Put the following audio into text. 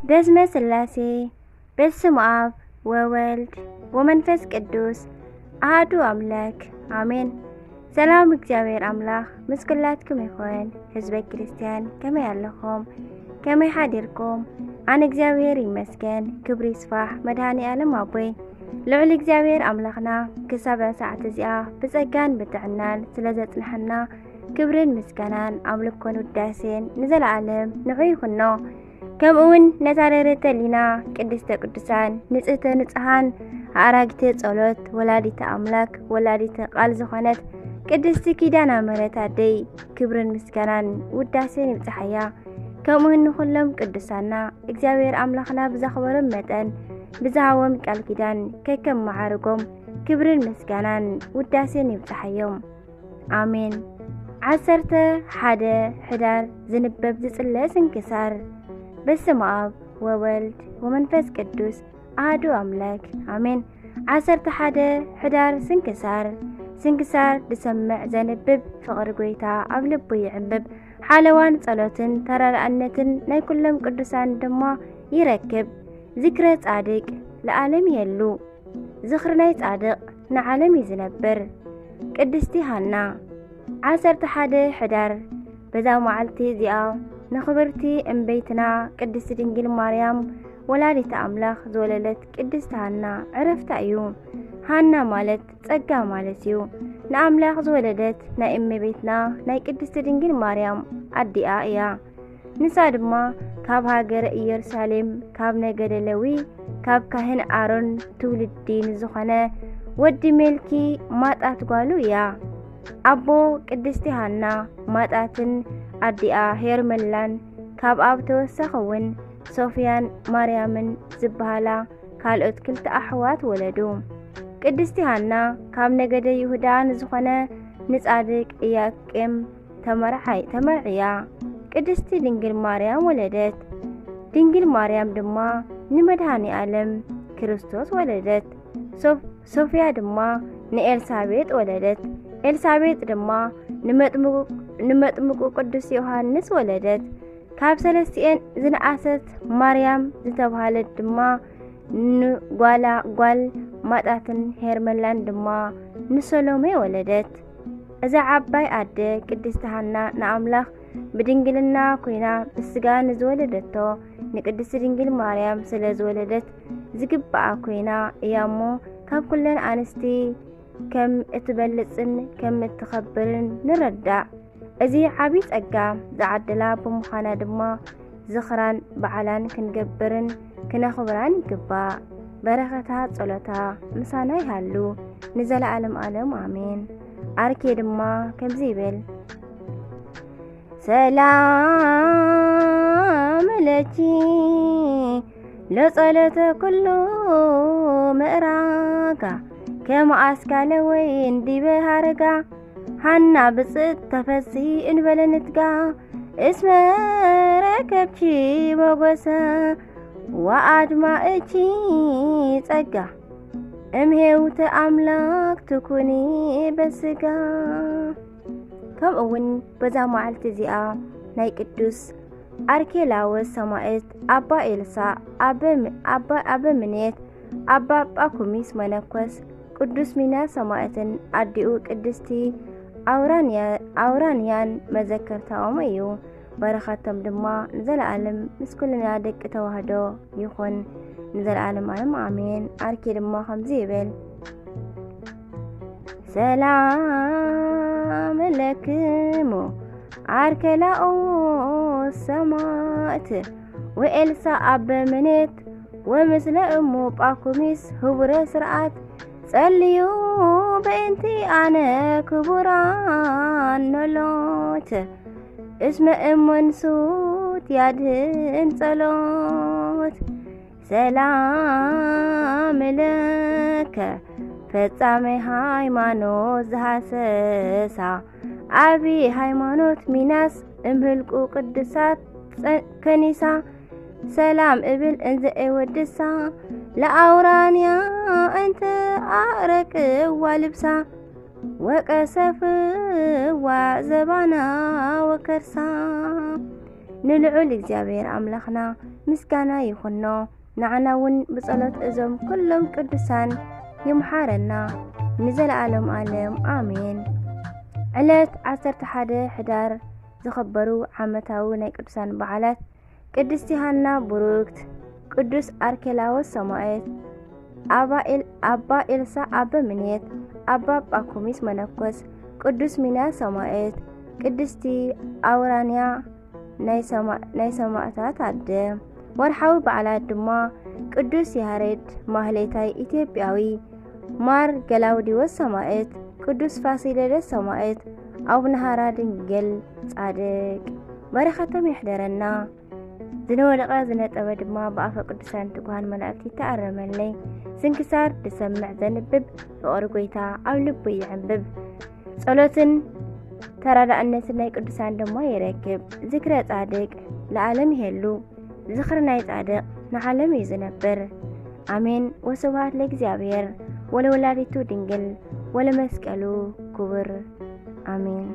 በስመ ስላሴ፣ በስም ኣብ ወወልድ ወመንፈስ ቅዱስ ኣሃዱ ኣምላክ ኣሜን። ሰላም እግዚኣብሔር ኣምላኽ ምስ ኩላትኩም ይኹን። ህዝበ ክርስቲያን ከመይ ኣለኹም? ከመይ ሓዲርኩም? ኣነ እግዚኣብሔር ይመስገን፣ ክብሪ ይስፋሕ መድኃኔ ዓለም ኣቦይ። ልዑል እግዚኣብሔር ኣምላኽና ክሳብ ሰዓት እዚኣ ብጸጋን ብጥዕናን ስለ ዘጽንሐና ክብርን ምስጋናን ኣምልኮን ውዳሴን ንዘለዓለም ንዑ ይኹኖ። ከምኡ እውን ነታ ርህርህተ ሊና ቅድስተ ቅዱሳን ንጽህተ ንጽሃን ኣራጊተ ጸሎት ወላዲተ ኣምላክ ወላዲተ ቃል ዝኾነት ቅድስቲ ኪዳነ ምሕረት ኣደይ ክብርን ምስጋናን ውዳሴን ይብጽሓያ። ከምኡ እውን ንኹሎም ቅዱሳና እግዚኣብሔር ኣምላኽና ብዘኽበሮም መጠን ብዝሃቦም ቃል ኪዳን ከከም መዓርጎም ክብርን ምስጋናን ውዳሴን ይብጽሓዮም። ኣሜን። ዓሰርተ ሓደ ሕዳር ዝንበብ ዝጽለ ስንክሳር። በስመ ኣብ ወወልድ ወመንፈስ ቅዱስ ኣሃዱ ኣምላክ ኣሜን። ዓሰርተ ሓደ ሕዳር ስንክሳር። ስንክሳር ዝሰምዕ ዘንብብ ፍቕሪ ጎይታ ኣብ ልቡ ይዕምብብ። ሓለዋን ጸሎትን ተራዳእነትን ናይ ኩሎም ቅዱሳን ድማ ይረክብ። ዝክረ ጻድቅ ለዓለም የሉ። ዝኽሪ ናይ ጻድቕ ንዓለም እዩ ዝነብር። ቅድስቲ ሃና። ዓሰርተ ሓደ ሕዳር። በዛ መዓልቲ እዚኣ ንኽብርቲ እምበይትና ቅድስቲ ድንግል ማርያም ወላዲተ ኣምላኽ ዝወለደት ቅድስቲ ሃና ዕረፍታ እዩ። ሃና ማለት ጸጋ ማለት እዩ። ንኣምላኽ ዝወለደት ናይ እመቤትና ናይ ቅድስቲ ድንግል ማርያም ኣዲኣ እያ። ንሳ ድማ ካብ ሃገረ ኢየሩሳሌም፣ ካብ ነገደ ለዊ፣ ካብ ካህን ኣሮን ትውልዲ ንዝኾነ ወዲ ሜልኪ ማጣት ጓሉ እያ። ኣቦ ቅድስቲ ሃና ማጣትን ኣዲኣ ሄርመላን ካብ ኣብ ተወሳኺ እውን ሶፍያን ማርያምን ዝበሃላ ካልኦት ክልተ ኣሕዋት ወለዱ። ቅድስቲ ሃና ካብ ነገደ ይሁዳ ንዝኾነ ንጻድቅ ኢያቄም ተመርዓይ-፣ ተመርዕያ። ቅድስቲ ድንግል ማርያም ወለደት። ድንግል ማርያም ድማ ንመድኃኔ ዓለም ክርስቶስ ወለደት። ሶፍ-፣ ሶፍያ ድማ ንኤልሳቤጥ ወለደት። ኤልሳቤጥ ድማ ንመጥምቁ-፣ ንመጥምቁ ቅዱስ ዮሐንስ ወለደት። ካብ ሰለስቲኤን ዝነኣሰት ማርያም ዝተብሃለት ድማ ንጓላ ጓል ማጣትን ሄርመላን ድማ ንሰሎሜ ወለደት። እዛ ዓባይ ኣደ ቅድስቲ ሃና ንኣምላኽ ብድንግልና ኮይና ብስጋ ንዝወለደቶ ንቅድስቲ ድንግል ማርያም ስለ ዝወለደት ዝግብኣ ኮይና እያ እሞ ካብ ኩለን ኣንስቲ ከም እትበልጽን ከም እትኸብርን ንረዳእ። እዚ ዓቢ ጸጋ ዝዓደላ ብምዃና ድማ ዝኽራን በዓላን ክንገብርን ክነኽብራን ይግባእ። በረኸታ ጸሎታ ምሳና ይሃሉ ንዘለዓለም ዓለም ኣሜን። ኣርኬ ድማ ከምዚ ይብል። ሰላም ለኪ ለጸሎተ ኩሉ ምእራጋ ከም ኣስካለ ወይን ዲበ ሃረጋ ሃና ብጽእት ተፈሲ እንበለ ንትጋ እስመ ረከብኪ ሞገሰ ወኣድማእኪ ጸጋ እምሄውተ ኣምላክ ትኩኒ በስጋ። ከምኡ እውን በዛ መዓልቲ እዚኣ ናይ ቅዱስ ኣርኬላዎስ ሰማዕት፣ ኣባ ኤልሳ፣ ኣበ-፣ ኣባ ኣበምኔት፣ ኣባ ጳኩሚስ መነኮስ፣ ቅዱስ ሚናስ ሰማዕትን ኣዲኡ ቅድስቲ ኣውራንያ-፣ ኣውራንያን መዘከርታኦም እዩ። በረኸቶም ድማ ንዘለዓለም ምስ ኩልና ደቂ ተዋህዶ ይኹን። ንዘለዓለም ዓለም ኣሜን። ኣርኬ ድማ ከምዚ ይብል። ሰላም ለክሙ ኣርኬላኦስ ሰማዕት ወኤልሳ ኣበምኔት ወምስለ እሙ ጳኩሚስ ህቡረ ስርዓት ጸልዩ በእንቲ ኣነ ክቡራን ኖሎት እስመ እመንሱት ያድህን ጸሎት። ሰላም ለከ ፈጻሜ ሃይማኖት ዝሃሰሳ ዓቢ ሃይማኖት ሚናስ እምህልቁ ቅዱሳት ጸ-፣ ከኒሳ ሰላም እብል እንዘ ኤወድሳ ለኣውራንያ እንተ ኣረቅዋ ልብሳ ወቀሰፍዋ ዘባና ወከርሳ። ንልዑል እግዚኣብሔር ኣምላኽና ምስጋና ይኹኖ። ንዓና እውን ብጸሎት እዞም ኩሎም ቅዱሳን ይምሓረና ንዘለዓለም ዓለም ኣሜን። ዕለት ዓሰርተ ሓደ ሕዳር ዝኸበሩ ዓመታዊ ናይ ቅዱሳን በዓላት ቅድስቲ ሃና ብሩክት፣ ቅዱስ ኣርኬላዎስ ሰማዕት፣ ኣባ ኤል-፣ ኣባ ኤልሳ ኣበምኔት፣ ኣባ ጳኩሚስ መነኮስ፣ ቅዱስ ሚናስ ሰማዕት፣ ቅድስቲ ኣውራንያ ናይ ሰማ-፣ ናይ ሰማዕታት ኣደ። ወርሓዊ በዓላት ድማ ቅዱስ ያሬድ ማህሌታይ ኢትዮጵያዊ፣ ማር ገላውዲዎስ ሰማዕት፣ ቅዱስ ፋሲለደስ ሰማዕት፣ ኣቡነ ሃራ ድንግል ጻድቅ። በረኸቶም ይሕደረና። ዝነወደቐ ዝነጠበ ድማ ብኣፈ ቅዱሳን ትጉሃን መላእክት ይተኣረመለይ። ስንክሳር ዝሰምዕ ዘንብብ ፍቕሪ ጎይታ ኣብ ልቡ ይዕንብብ። ጸሎትን ተራዳእነትን ናይ ቅዱሳን ድማ ይረክብ። ዝክረ ጻድቅ ለዓለም ይሄሉ። ዝኽሪ ናይ ጻድቅ ንዓለም እዩ ዝነብር። ኣሜን። ወስብሐት ለእግዚኣብሔር ወለወላዲቱ ድንግል ወለመስቀሉ ክቡር። ኣሜን።